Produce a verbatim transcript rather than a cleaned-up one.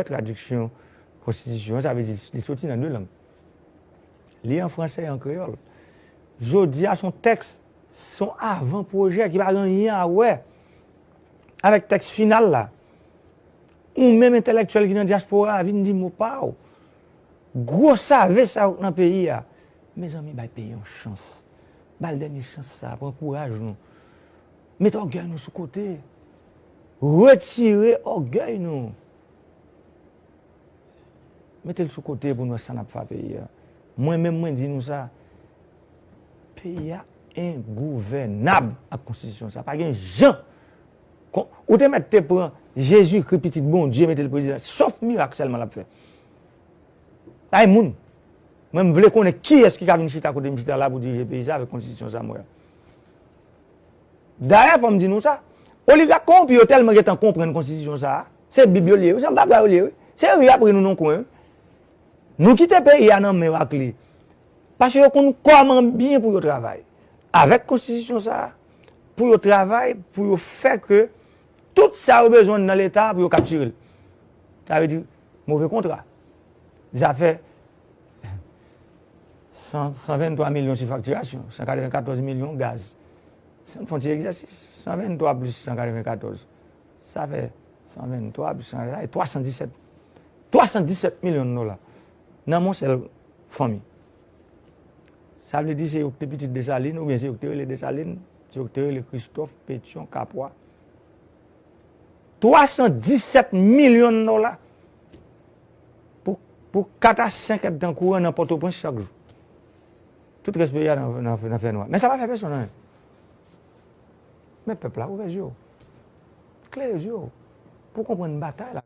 Tradiksyon konstitisyon an, sa vle di li soti nan de lang. Li an fransè e an kreyòl. Jodi a, se yon tèks, se yon avan pwojè ki pa gen anyen a wè avèk tèks final la. Ou menm entèlèktyèl ki nan dyaspora a, vin di mo pa w. Gwo save sa yo k nan peyi a. Mezanmi, bay peyi yon chans. Ba l dènye chans sa, pran kouraj nou. Mete ògèy nou sou kote. Retire ògèy nou. Mete l sou kote pou n wè sa n ap fè a peyi a. Mwen menm, mwen di nou sa. Peyi a engouvènab ak konstitisyon sa. Pa gen jan. Kon, ou te mèt te pran Jezikri, pitit Bondye, mete l prezidan. Sof mirak sèlman l ap fè. Ay moun. Mwen, m vle konnen kiyès ki ka vin chita kote m chita la pou dirije peyi sa avèk konstitisyon sa m wè a. Dayè, fò m di nou sa. Oligak kowonpi yo tèlman gentan konprann konstitisyon sa a. Se Bib yo li ye, wi, se yon bagay yo li ye, wi. Se ri y ap ri nou nan kwen, wi. Nou kite peyi a nan men yo ak li. Paske yo konn kòman byen pou yo travay. Avèk konstitisyon sa a, pou yo travay, pou yo fè ke tout sa yo bezwen nan Leta, pou yo kaptire l. Sa vle di, move kontra. Zafè san, san venntwa milyon sou faktirasyon, san katrevenkatòz milyon gaz. Se yon ti egzèsis. San venntwa plis san katrevenkatòz. Sa fè san venntwa plis san katrevenkatòz, twa san disèt. Twa san disèt milyon dola. Nan yon sèl fanmi. Sa vle di se yo ki te pitit Desalin, oubyen se yo ki te rele Desalin, se yo ki te rele Kristòf, Petyon, Kapwa. Twa san disèt milyon dola pou, pou kat a senk èdtan kouran nan Pòtoprens chak jou. Tout rès peyi a nan, nan, nan fènwa. Men sa pa fè pèsonn anyen. Men pèp la, ouvè je w. Klere je w. Pou konprann batay la.